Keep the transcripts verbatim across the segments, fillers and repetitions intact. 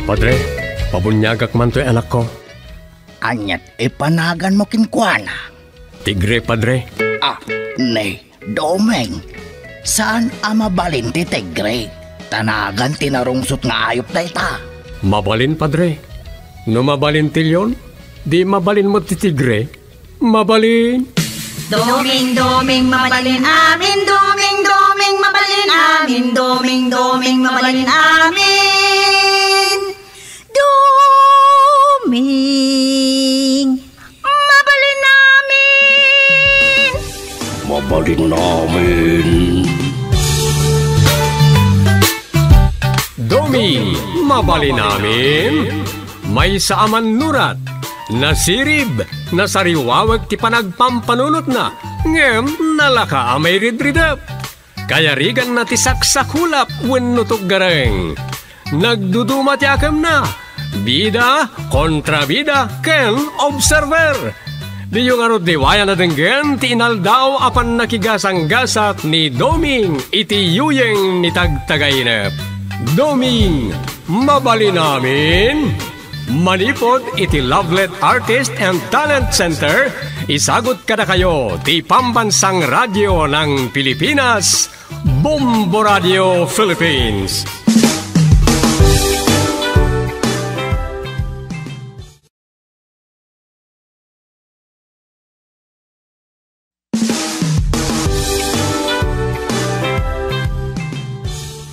Padre, pabuniagak man toy anakko. Aniat ipanaganmo kenkuana? Tigre, Padre. Ah, ni Doming, saan a mabalin ti tigre? Ta nagan ti narungsot nga ayup dayta. Mabalin, Padre. No mabalin ti leon, di mabalin met ti tigre. Mabalin. Doming, doming, mabalin amin. Doming, doming, mabalin amin. Doming, doming, mabalin amin. Doming, mabalin amin. Mabalin amin. Doming, mabalin amin. Maysa a mannurat, nasirib, nasariwaweg ti panagpampanunotna, ngem nalaka a mairidridep. Kayariganna ti saksakulap wenno tuggareng. Nagduduma ti akemna, bida, kontrabida, ken observer. Diyo ngarud liwayan a denggen ti inaldaw a pannakigasanggasat ni Doming iti yuyeng ni Tagtagainep. Doming, mabalin amin. Manipud iti Lovelet Artist and Talent Center, isagut kadakayo ti Pambansang Radyo ng Pilipinas, Bombo Radio Philippines.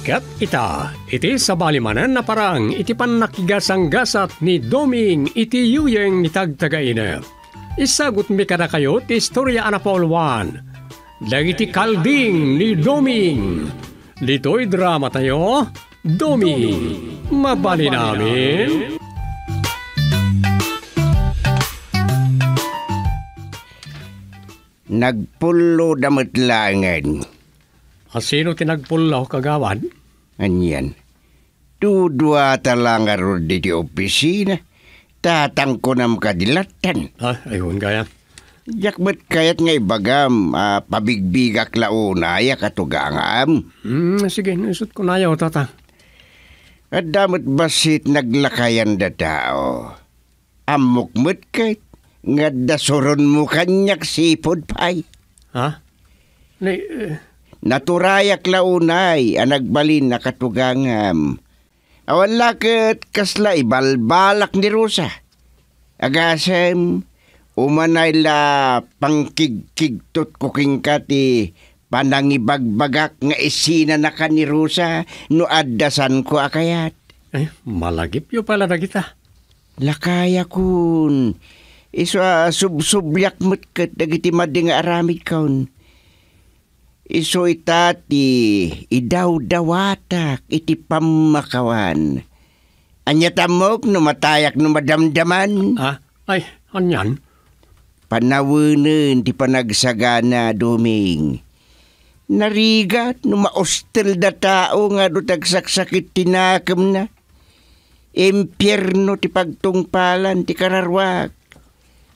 Ket ita, iti sabali manen a parang iti pannakigasanggasat ni Doming iti yuyeng ni Tagtagainep. Isagutmi kadakayo ti istorya a napauluan, Dagiti Kalding ni Doming. Ditoy dramatayo, Doming, mabalin amin. Nagpulloda met laengen. A, sino ti nagpullo, kagawad? Anian? Duduata la ngarud iti opisina. Tatang kunam kadi lattan. Ah, aywan gayam. Diak met kayat nga ibagam a pabigbigak la unay a katugangam. Hmm, sige, no isut' kunayo, tatang. Adda met bassit naglakayan da tao. Ammok met ket nga adda suronmo kaniak sipud pay. Ha? Ni, eh, Naturayak la unay a nagbalin a katugangam. Awan la ket kasla ibalbalak ni Rosa. Agasem, umanay la pangkigkigtotko kenka ti panangibagbagak nga isinanaka ni Rosa no adda saanko a kayat. Ay, malagipyo pay la dagita. Lakayakon. Isu a subsubliak met ket dagiti madi nga aramidkon. Isu ita ti idawdawatak iti pammakawan. Ania ti ammok no matayak no madamdaman? Ah, ay, anian? Panawenen ti panagsagana, Doming. Narigat no maustel da tao nga adu ti agsaksakit ti nakemna. Impierno ti pagtungpalan ti kararuak.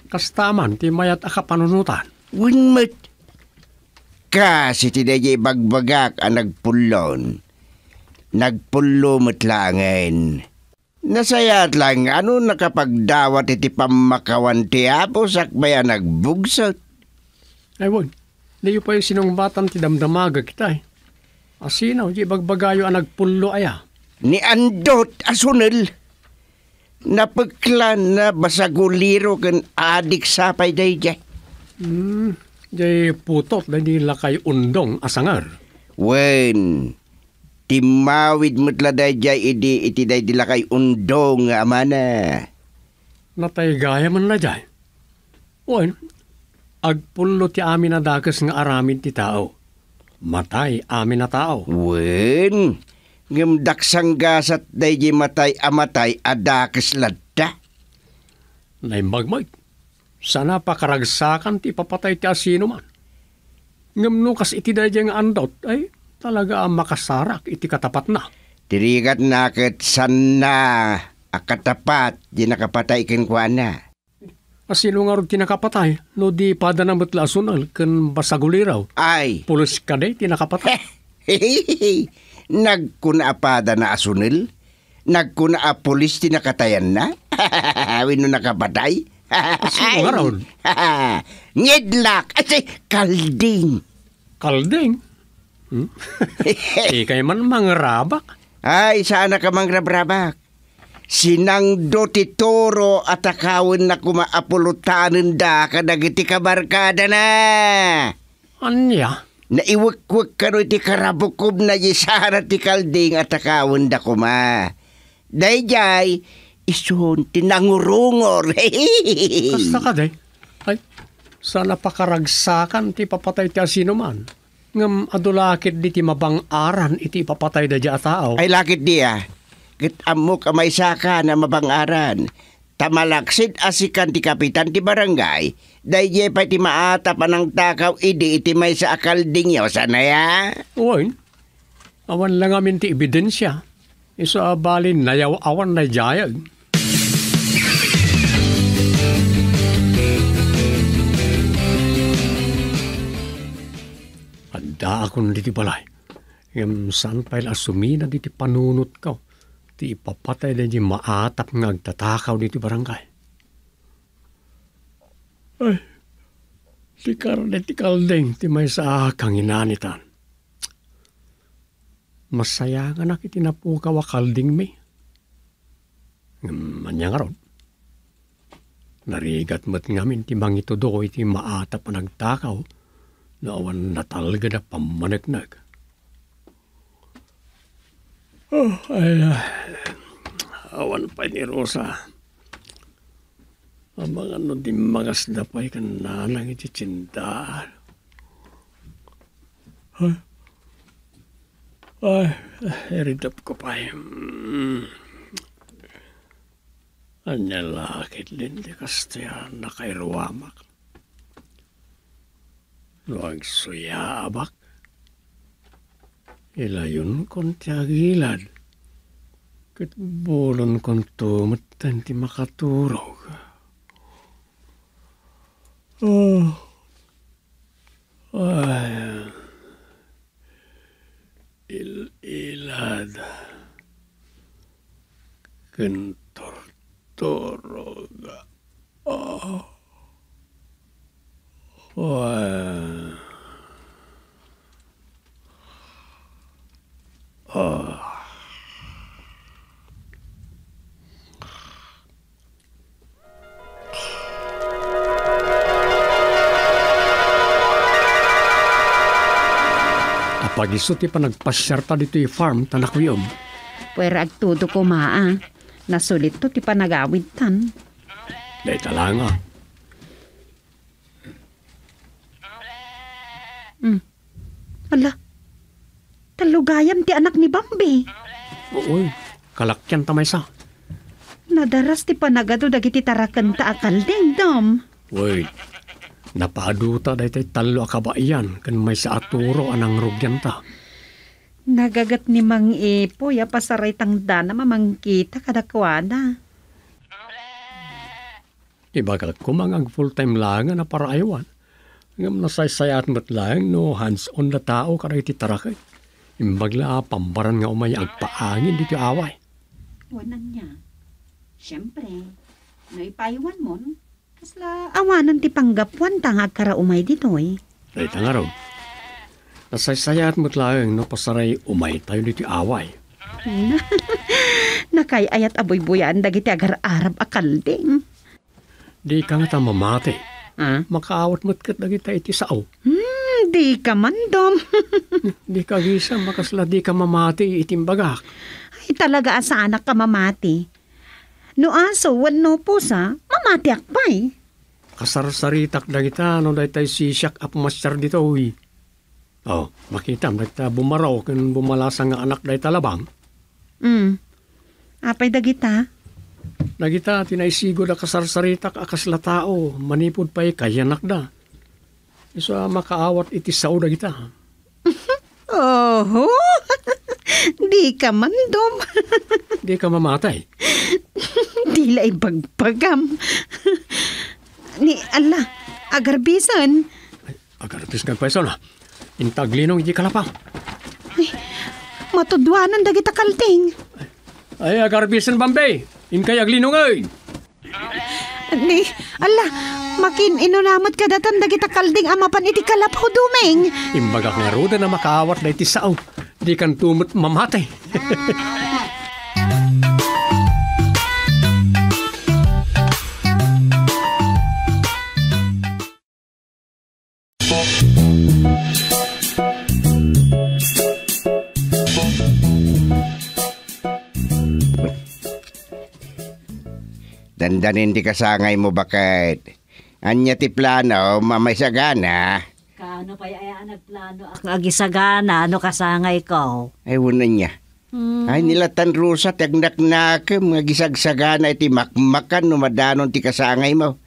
Kasta man ti mayat a kapanunotan. Wen met. Kas iti daydiay ibagbagak a nagpullon. Nagpullo met laengen. Nasayaat laeng no nakapagdawat iti pammakawan ti Apo sakbay a nagbugsot. Ay, wen. Diyo pay sinungbatan ti damdamagek itay. A, sino ti ibagbagayo a nagpullo aya? Ni Andot a sunel. Napeklan a basaguliro ken adik sapay daydiay. Hmm, diay putot daydi lakay undong a sangar. Wen, timmawid met la daydiay idi iti daydi lakay undong nga amana. Natay gayam daydiay. Wen, agpullo ti amin a dakes nga aramid ti tao. Matay amin a tao. Wen, ngem daksanggasat daydiay matay a matay a dakes latta. Naimbag met. Saan a pakaragsakan ti ipapatay ti asinoman. Ngem no kas iti daydiay nga Andot, ay, talaga a makasarak iti katapatna. Ti rigatna ket saanna a katapat ti nakapatay kenkuana. A, sino ngarud ti nakapatay no di padana met la a sunel ken basaguliro? Ay. Pulos kadi ti nakapatay. Nagkuna a padana a sunel? Nagkuna a pulis ti nakatayanna? Wenno nakapatay? Sino nga raon? Ngidlak! Ay, si Kalding! Kalding? Hmm? Ikay man mangrabak? Ay, saan ka mangrabrabak? Sinangdo ti toro a takawenna koma a pulotanenda kadagiti kabarkadana. Ania? Naiwekwek kano iti karabukobna diay sara ti Kalding a takawenda koma. Daydiay, isun ti nangurungor. Kasta kadi? Ay, saan a pakaragsakan ti ipapatay ti asinoman. Ngem adu la ketdi ti mabang-aran iti ipapatay daydiay a tao. Ay, la ketdi a. Ket ammok a maysakan a mabang-aran. Ta malaksid a sikan ti kapitan ti barangay, daydiay pay ti maatap a nangtakaw idi iti maysa a Kaldingyo, saan aya? Wen, awan la ngamin ti ebidensia. Isu a bali nayaw-awan daydiay. Addaakon ditoy balay. Ngem saan pay la a suminad iti panunotko ti ipapatay daydiay maatap nga agtatakaw ditoy barangay. Ay, ti karne ti Kalding ti maysa a kanginanitan. Masayanganak iti napukaw a Kaldingmi. Ngem ania ngarud? Narigat met ngamin ti mangitudo iti maatap a nagtakaw no awan natalged a pammaneknek. Oh, ay, ah, awan pay ni Rosa. Amangan no dimmagasda pay ken nanang iti tiendaan. Ay, ay, iridapko pay. Mm. Ania la ketdin ti kastoy a nakairuamak? No agsuyaabak, ilayonkon ti agilad, ket bulonkonto metten ti makaturog. Oh. Ay. Il-ilad ken tortorog. Ah. Wa-, ah. Apag isu ti panagpasiarta ditoy farm ta nakuyog. Pwera agtudo koma a. Nasulitto ti panagawidtan. Dayta la nga. Hmm. Ala, tallo gayam ti anak ni Bambi. Uy, kalakianta maysa. Nadaras ti panagadu dagiti tarakenta a Kalding, Dom. Uy, napaduta daytoy tallo a kabaelan ken maysa a toro a nangrugianta. Nagaget ni Mang Ipoy a pasaray tangdanam a mangkita kadakuada. Ibagak koma nga ag-full time laengen a paraaywan. Ngem nasaysayaat met laeng no hands-on a tao kadagiti taraken. Imbag la a pambaran nga umay agpaangin ditoy away. Wen ania? Siempre, no ipaaywanmon, kasla awanen ti panggapuanta nga agkaraumay ditoy. Dayta ngarud, nasaysayaat met laeng no pasaray umaytayo ditoy away. Nakay-ayat a buybuyaan dagiti agar-arab a Kalding. Dika ngata mamati. Ah? Makaawat met ket dagita iti sao. Hmm, dika man, Dom. Dika agisem a kasla dika mamati iti imbagak. Ay, talaga a saanak a mamati. No aso wenno pusa, mamatiak pay. Kasarsaritak dagita no daytay sisiak a pumasiar ditoy. Oh, makitam dagita bumaro ken bumalasa nga anak dayta labang. Mm. Apay dagita? Dagita ti naisigud a kasarsaritak a kasla tao manipud pay kayanakda. Isu a makaawat iti sao dagita. Oho! Dika man, Dom. Dika mamatay. Di la ibagbagam. Ni, ala, agarbisen. Ay, agarbiskak pay sana. Inta aglinong iti kalapang. Ay, Matudwanan dagita kalding. Ay, agarbisen, Bambi. Inkay aglinong, ay. Ni, ala, makin-inuna met kadatan dagita kalding a mapan iti kalapho, Doming. Imbagak ngaruden a makaawat daytoy sao. Dikanto met mamati. Dandanin ti kasangaymo, baket. Ania ti plano, mamaisagana? Kaano pay aya a nagplanoak nga agisagana no kasangayko? Ay, wen ania. Hmm. Ay, ni la tan Rosa ti agnaknakem nga agisagsagana iti makmakan no madanon ti kasangaymo.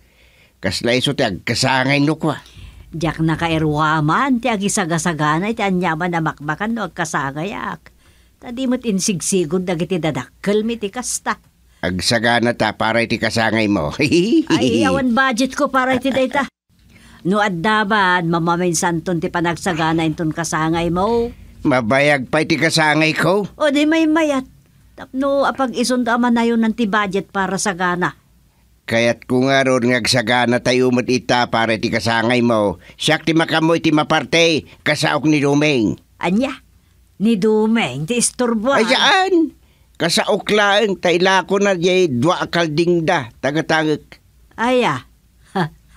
Kasla isu ti agkasangay no kua. Diak nakairuaman ti agisagasagana iti aniaman a makmakan no agkasangayak. Ta di met insigsigud dagiti dadakkelmi iti kasta. Agsagana ta para iti kasangaymo. Ay, awan budgetko para iti dayta. No adda man, mamaminsanton ti panagsagana inton kasangaymo. Mabayag pay ti kasangayko? O di maymayat. Tapno apag-isunto a manayonan ti budget para sagana. Kayatko ngarud nga agsaganatayo met ita para iti kasangaymo. Siak ti makaammo iti maparte, kasaok ni Doming. Ania? Ni Doming ti isturboan? Ay, saan? Kasaok laeng, ta ilakona diay dua a kaldingda, tagatangek. Aya?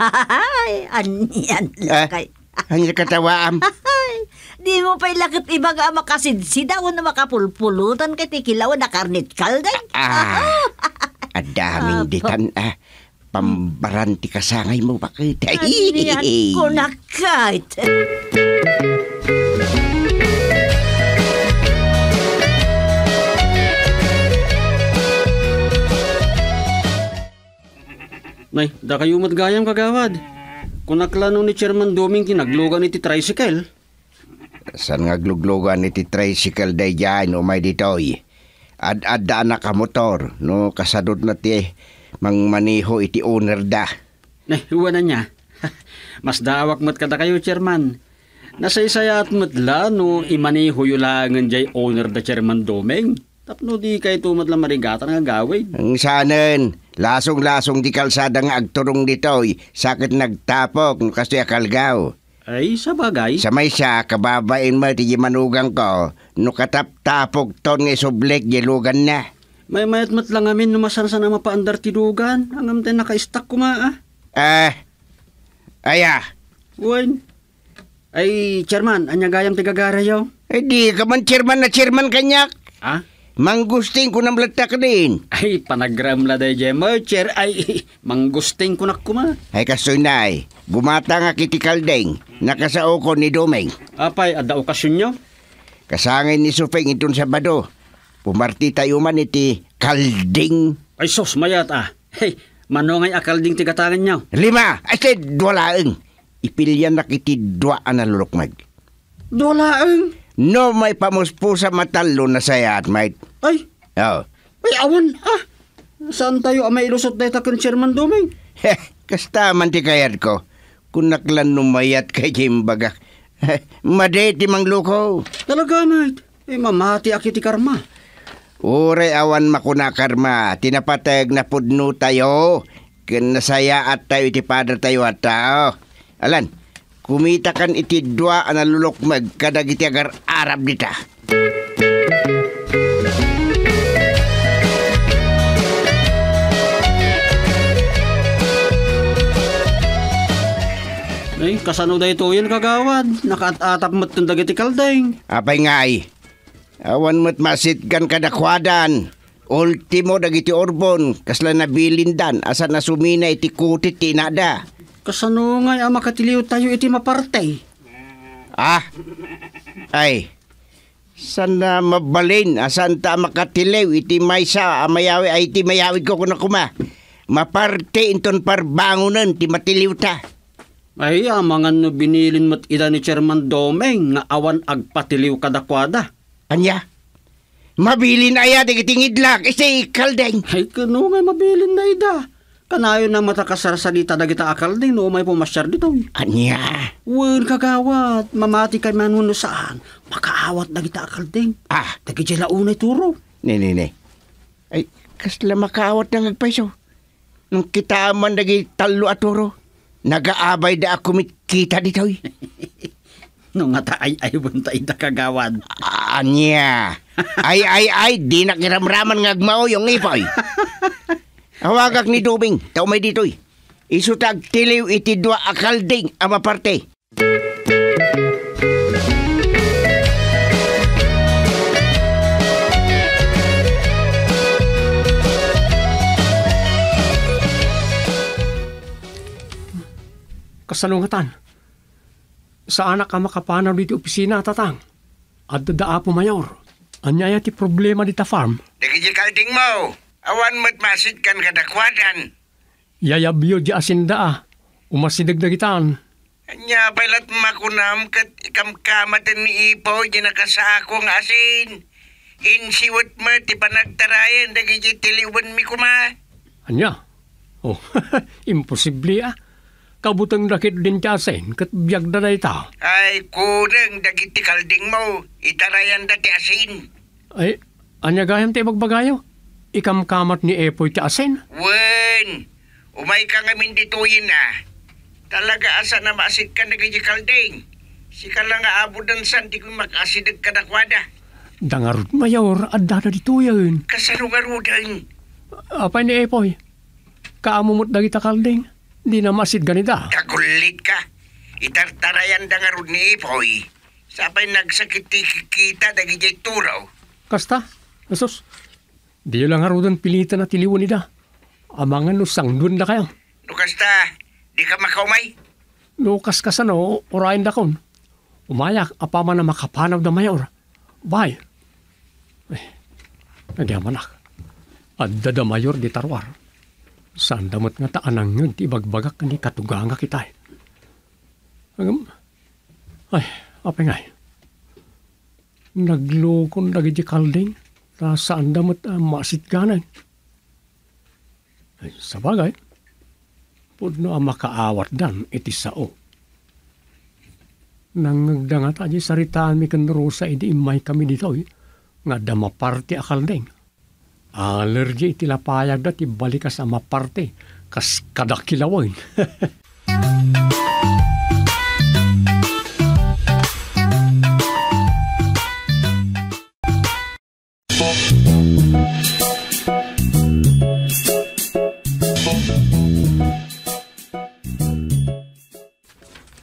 Ay, anian Ah, lakay. Ania katawaam? Di mo pay la ket ibaga a makasidsidaw no makapulpulutan ket ikilaw na karnit kalding. Ah, adda amin Apo. Ditan, ah, pambaran ti kasangaymo, baket. Anian ko nakat. Nay, dakayo met gayam, kagawad. Kunak la no ni Chairman Doming ti naglugan iti tricycle. Saan nga agluglugan iti tricycle daydiay no umay ditoy? Ad-adda a nakamotor no kasadutna ti mangmaneho iti owner da. Nay, wen ania. Masdaawak met kadakayo, Chairman. Nasaysayaat met la no imanehoyo laengen diay owner da Chairman Doming. Tapno dikayto met la marigatan nga agawid. Ang sanen, lasong-lasong ti kalsada nga agturong ditoy, sa ket nagtapok no kastoy a kalgaw. Ay, sabagay. Sa maysa, kababain met ti manugangko, no kataptapokton nga isublik diay luganna. Maymayat met la ngamin no masansan a mapaandar ti lugan, ngem tay nakaistak koma, ah. Ah, aya. Wen. Ay, Chairman, ania gayam ti gagarayo? Ay, dika man chairman a chairman kaniak. Ah? Manggusting kunam latta kadin. Ay, panagram la daydiay, Mercher. Ay, manggusting kunak koma. Ay, kastoy nay. Gumatangak iti kalding. Nakasaokon ni Doming. Apay, adda okasionyo? Kasangay ni Suping inton Sabado. Pumartitayo man iti kalding. Ay sus, mayat, ah. Hey, mano ngay a kalding ti gatanganyo? Lima! Ay, say, dua laeng. Ipiliannak iti dua a nalulukmeg. Dua laeng? No maipamuspusa matallo, nasayaat, mate. Ay. Oo. Ay, awan, ah. Saantayo a mailusot dayta ken Chairman Doming? Heh, kasta man ti kayatko. Kunak lan no mayat kay ti imbagak. Madi ti mangluko. Talaga, mate. Eh, mamatiak iti karma. Uray awan makuna karma, ti napateg napudnotayo, ken nasayaattayo iti padatayo a tao. Alan, kumitakan iti dua a nalulukmeg kadagiti agar-arab dita. Ay, kasano daytoyen, kagawad? Nakaat-atap metten dagiti kalding. Apay ngay? Awan met masitgan kadakuadan. Ultimo dagiti urbon, kasla nabilindan, a saan a sumina iti kutit ti inada. Kasano ngay a makatiliwtayo iti maparte? Ah? Ay, saan a mabalin a saanta a makatiliw iti maysa a mayawi-, ay, iti mayawidko, kuna koma. Maparte inton parbangonen ti matiliwta. Ay, amangan no binilin met ida ni Chairman Doming nga awan agpatiliw kadakuada. Ania? Mabilin aya dagiti ngidlak iti kalding? Ay, kano nga mabilin na ida? Kanayon a mata kasarsadita dagita a kalding no umay pumasiar ditoy. Ania? Wen, kagawad, mamati kay man wenno saan, makaawat dagita a kalding. Ah. Dagidiay la unay turo. Ne, ne, ne. Ay, kasla makaawat nga agpayso? Nung kitaem man dagiti tallo a turo, nagaabayda a kumitkita ditoy. No ngata ay-aywenta ida, kagawad. Ania? Ay, ay, ay, dinak iramraman nga agmauyong, Ipoy. Awagak ni Dubing, ta umay ditoy. Isu ta agtiliw iti dua a kalding a maparte. Kasano ngatan? Saanak a makapanaw ditoy opisina, Tatang. Adda da Apo Mayor. Ania aya ti problema dita farm? Dagiti kaldingmo, awan met masidkan kadakuadan. Yayabyo di asinda a. Umasideg dagitan. Ania pay lat makunam ket ikamkamaten ni Ipoy di nakasako nga asin? Insiwet met ti panagtarayan dagiti tiliwenmi koma. Ania? Oh, imposible a. Kabutengda ketdin ti asin ket biagda dayta. Ay, kuneng dagiti kaldingmo, itarayanda ti asin. Ay, ania gayam ti ibagbagayo? Ikamkamat ni Epoy ti asin? Wen, umayka ngamin ditoyen a. Talaga a saan a masidkan dagiti kalding. Sika la nga abudansan ti makasideg kadakuada. Da ngarud, Mayor, addada ditoyen. Kasano ngaruden? Apay ni Epoy? Kaammo met dagita kalding? Dina masidkan ida. Kagullitka. Itartarayanda ngarud ni Epoy. Sapay nagsakit ti kikita dagidiay turo. Kasta? Asus, diyo la ngaruden piliten a tiliwen ida. Amangan no sangduendakayo. No kasta, dika makaumay? No kaskasano, urayendakon. Umayak, apaman a makapanaw da Mayor. Bye. Ay, nagyamanak. Adda da Mayor dita ruar. Saanda met ngata a nangngeg ti ibagbagak ken ni katugangak itay. Agam, ay, apay ngay? Naglukon dagiti kalding, ta saanda met a masidkanen. Ay, sabagay, pudno a makaawatdan iti sao. Nangngegda ngata di saritaanmi ken Rosa idi immaykami ditoy, nga adda maparti a kalding. Allergy iti lapayagda ti balikas a maparti, kas kadakilawen.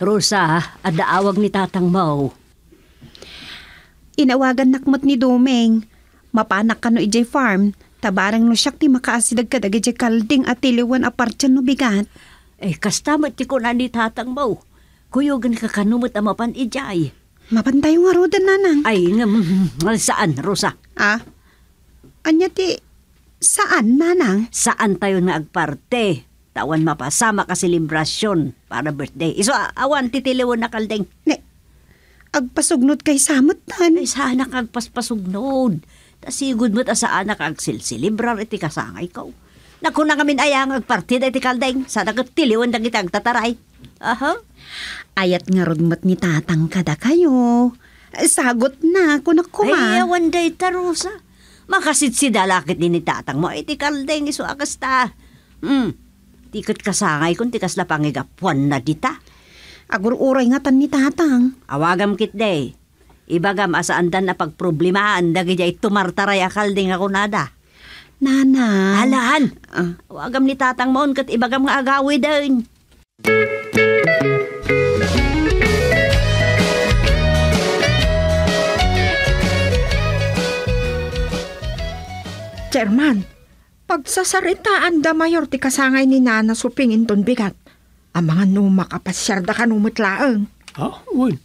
Rosa, adda awag ni tatangmo. Inawagannak met ni Doming. Mapanak kano idiay farm, ta bareng no siak ti makaasideg kadagiti kalding a tiliwen a partian no bigat. Eh, kasta met ti kuna ni tatangmo. Kuyogenka kano met a mapan idiay. Mapantayo ngaruden, Nanang. Ay, ngem, saan, Rosa. Ah? Ania ti saan, Nanang? Saantayon nga agparte. Ta awan mapasamak a selebrasion para birthday. Isu a, awan ti tiliwen a kalding. Ne, agpasugnod kaysa met tan. Ay, saanak agpaspasugnod. Ta sigud met a saanak agselselebrar iti kasangayko. Nakuna ngamin aya nga agparti daytoy kalding, saan a ket tiliwen dagiti agtataray. Aha. Ayat ngarud met ni tatang kadakayo. Sagutna, kunak koma. Ay, awan dayta, Rosa. Makasidsida la ketdi ni tatangmo iti kalding isu a kasta. Hmm. Ti ket kasangaykon ti kasla pangigapuanna dita. Agur-uray ngatan ni tatang. Awagam ketdi. Ibagam a saandan a pagproblemaan dagidiay tumartaray a kalding a kunada. Nana. Alan! Ah. Awagam ni tatangmon ket ibagam nga agawiden. Chairman, pagsasaritaan da Mayor ti kasangay ni Nana Suping inton bigat. Amangan no makapasiarda kano met laeng. Ah, wen.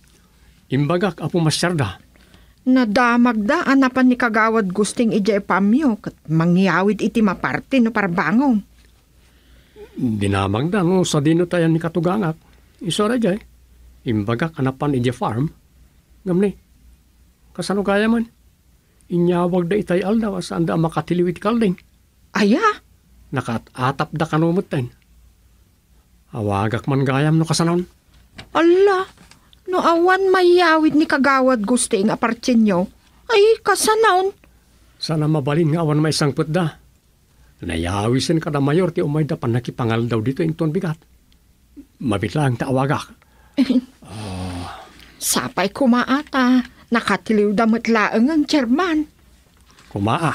Imbagak a pumasiarda. Nadamagda a napan ni Kagawad Gusting idiay farmyo ket mangyawid iti maparti no parbangon. Dinamagda no sadino tayan ni katugangak. Isu a daydiay, imbagak a napan idiay farm. Ngem ni, kasano gayamen? Inyawagda itay aldaw a saanda a makatiliw iti kalding. Aya? Nakaat-atapda kano metten. Awagak man gayam no kasanoan. Alla, no awan mayawid ni Kagawad Gusting a partienyo, ay, kasanoan? Saan a mabalin nga awan maisangpetda. Nayawisen kada mayor ti umayda pannakipangaldaw ditoy inton bigat. Mabiit laeng ta awagak. Sapay koma a ta nakatiliwda met laengen, Chairman. Koma a.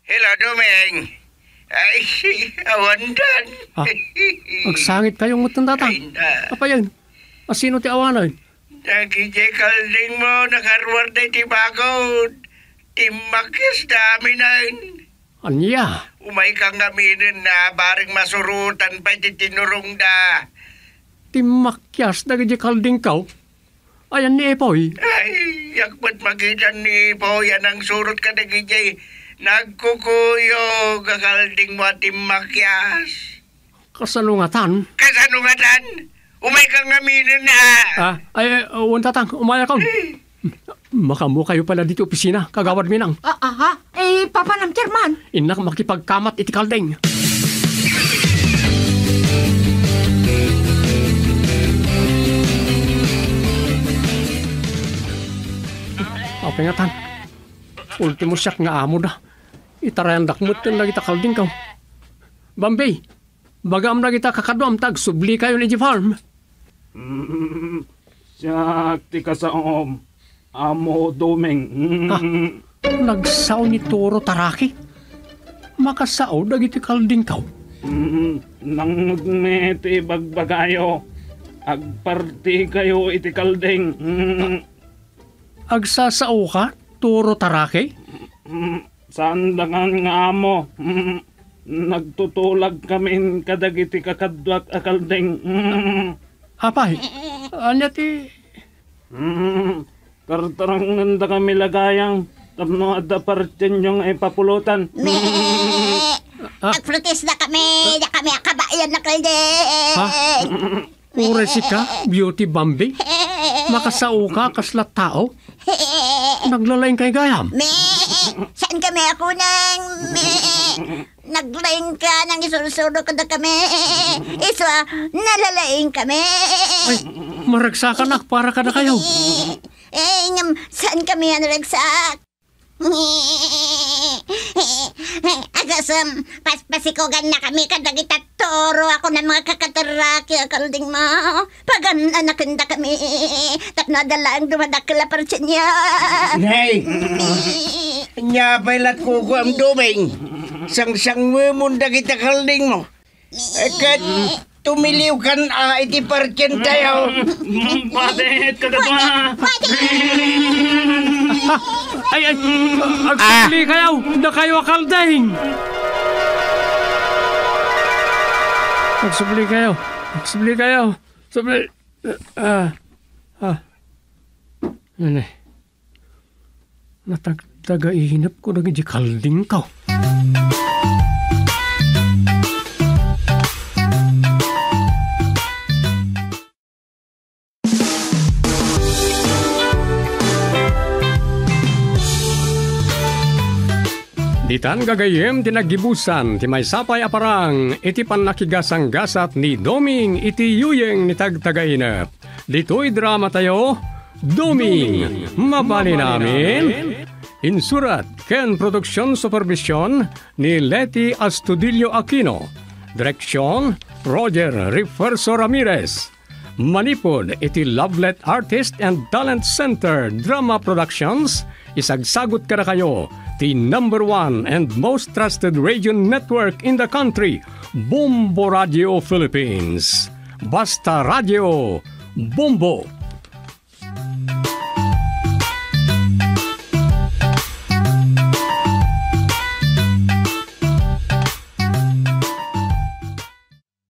Hello, Doming. Ay, awandan. Ah, agsangit kayo ngut, Tatang. Ay, na. Apayen, asino ti awanen? Dagiti kaldingmo, nakaruarda iti bakod. Timmakiasda aminen. Ania? Umayka ngaminen a bareng masurotan pay ti tinurongda. Timmakias dagiti kaldingko? Ayan ni Ipoy? Ay, diak met makita ni Ipoy a nangsurot kadagiti nagkukuyog a kaldingmo a timmakias. Kasano ngatan? Kasano ngatan? Umayka ngaminen a. Ah, ay, ay, wen, Tatang, umayakon. Makaammokayo pay la ditoy opisina, Kagawad Minang. Ah, aha. Eh, papanam, Chairman? Innak makipagkamat iti kalding. Apay ngatan? Ultimo siak nga amoda. Itarayandak met ken dagita kaldingko. Bambi, bagam dagita kakaduam ta agsublikayon idiay farm. Mm, siak ti kasaom, Amo Doming. Ha? Mm. Nagsao ni Toro Taraki? Makasao dagiti kaldingko? Mm, nangngegmi ti ibagbagayo. Agpartikayo iti kalding. Mm. Agsasaoka, Toro Taraki? Mm, saan dangan nga amo. Mm, nagtutulagkamin kadagiti kakaduak a kalding. Mm. Apay, ania ti Mm, tartarangenda kami la gayam tapno adda partienyo nga ipapulotan. Me! Ah. Nagprotesta kami, da kami akabayan na kalde. Ha? Uray sika, Beauty Bambi? Makasaoka kasla tao? Naglalaing kay gayam? Me! Saan kami ako nang? Me! Naglaing ka nang isursudo kadakami. Isu a, nalalaing kami. Ay, maragsakanak para kadakayo. Eh, ngem, saan kami a naragsak? Agasem, paspasikugan na kami kadagita toro ako na mga kakataraki a kalding mo. Pagan-anaken dakami, tapno adda laeng dumadakkel a parsienyo. Nay! Ania pay lat kukuam, Doming? Sangsangwemon dagita kalding mo. Ket tumiliwkan a iti parsientayo. Batet, kagaba! Ay, ay, agsubli kayo! Dakayo a kalding! Agsubli kayo! Agsubli kayo! Subli! Ah, ah. Nene. Natagtagainep ko dagiti kaldingko. Ditan gagayyem ti naggibusan ti maysa pay a parang iti pannakigasanggasat ni Doming iti yuyeng ni Tagtagainep. Ditoy dramatayo, Doming, Mabalin Amin. Insurat ken production supervision ni Leti Astudillo Aquino. Direksyon, Roger Refuerzo Ramirez. Manipud iti Lovelet Artist and Talent Center Drama Productions, isagsagut kadakayo ti number one and most trusted radio network in the country, Bombo Radio Philippines. Basta Radio, Bombo!